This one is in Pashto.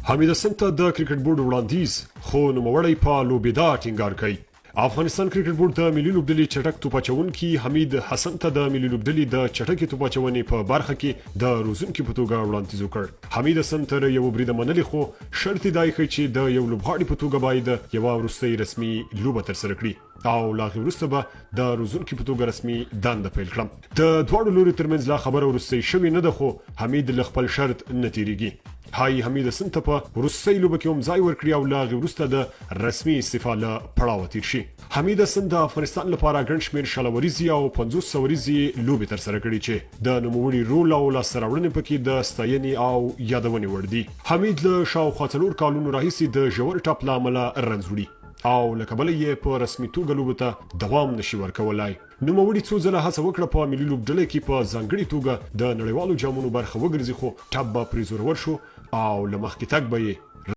حمید حسن ته د کرکټ بورډ وړاندیز، خو نوموړی په لوبېدا ټینګار کوي. افغانستان کرکټ بورډ د ملي لوبډلې چټک توپ اچونکي حمید حسن ته د ملي لوبډلې د چټکې توپ اچونې په برخه کې د روزونکي په توګه وړاندیز وکړ. حمید حسن تر یوه بریده منلې، خو شرط یې دا ایښی چې د یو لوبغاړي په توګه باید یوه وروستۍ رسمي لوبه ترسره کړي او له هغې وروسته به د روزونکي په توګه رسمي دنده پیل کړم. د دواړو لوریو ترمنځ لا خبره وروستۍ شوې نه ده، خو حمید له خپل شرط نه تېرېږي. ښايي حمید حسن ته په وروستۍ لوبه کې هم ځای ورکړي او له هغې وروسته د رسمي استعفا له پړاوه تېر شي. حمید حسن د افغانستان لپاره ګڼ شمېر 20 اوریزې او 50 اوریزې لوبې ترسره کړي چې د نوموړي رول او لاسته راوړنې پکې د ستاینې او یادونې وړ دي. حمید له شاوخوا 4 کالونو راهیسې د ژور ټپ له امله رنځ وړي او له کبله یې په رسمي توګه لوبو ته دوام نشي ورکولای. نوموړي څو ځله هڅه وکړه په ملي لوبډله کې په ځانګړي توګه د نړیوالو جامونو برخه وګرځي، خو ټپ به پرې زورور شو او له مخکې تګ به یې